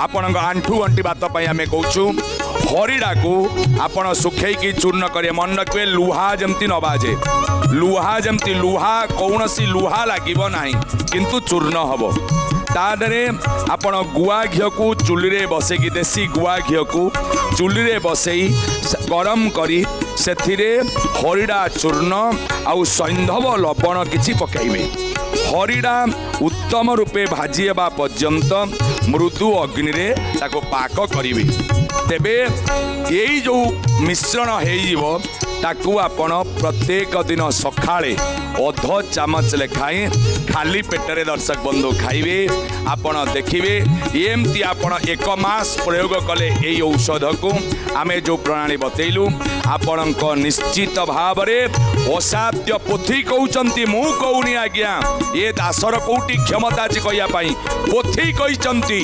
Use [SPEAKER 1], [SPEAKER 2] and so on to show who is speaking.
[SPEAKER 1] ଆପଣଙ୍କ ଆଣ୍ଠୁ ଗଣ୍ଠି ବାତ ପାଇଁ ଆମେ କହୁଛୁ। ହରିଡ଼ାକୁ ଆପଣ ଶୁଖେଇକି ଚୂର୍ଣ୍ଣ କରିବେ। ମନେ ରଖିବେ, ଲୁହା ଯେମିତି ନ ବାଜେ, ଲୁହା ଯେମିତି, ଲୁହା କୌଣସି ଲୁହା ଲାଗିବ ନାହିଁ, କିନ୍ତୁ ଚୂର୍ଣ୍ଣ ହେବ। ତା ଦେହରେ ଆପଣ ଗୁଆ ଘିଅକୁ ଚୁଲିରେ ବସେଇକି, ଦେଶୀ ଗୁଆ ଘିଅକୁ ଚୁଲିରେ ବସେଇ ଗରମ କରି ସେଥିରେ ହରିଡ଼ା ଚୂର୍ଣ୍ଣ ଆଉ ସୈନ୍ଧବ ଲବଣ କିଛି ପକାଇବେ। ହରିଡ଼ା ଉତ୍ତମ ରୂପେ ଭାଜି ହେବା ପର୍ଯ୍ୟନ୍ତ ମୃଦୁ ଅଗ୍ନିରେ ତାକୁ ପାକ କରିବେ। ତେବେ ଏଇ ଯେଉଁ ମିଶ୍ରଣ ହେଇଯିବ, ତାକୁ ଆପଣ ପ୍ରତ୍ୟେକ ଦିନ ସକାଳେ ଅଧ ଚାମଚ ଲେଖାଏଁ ଖାଲି ପେଟରେ, ଦର୍ଶକ ବନ୍ଧୁ, ଖାଇବେ। ଆପଣ ଦେଖିବେ, ଏମିତି ଆପଣ ଏକ ମାସ ପ୍ରୟୋଗ କଲେ ଏଇ ଔଷଧକୁ ଆମେ ଯେଉଁ ପ୍ରଣାଳୀ ବତେଇଲୁ, ଆପଣଙ୍କ ନିଶ୍ଚିତ ଭାବରେ ଅସାଧ୍ୟ, ପୋଥି କହୁଛନ୍ତି, ମୁଁ କହୁନି ଆଜ୍ଞା, ଏ ଦାସର କୋଉଠି କ୍ଷମତା ଅଛି କହିବା ପାଇଁ, ପୋଥି କହିଛନ୍ତି।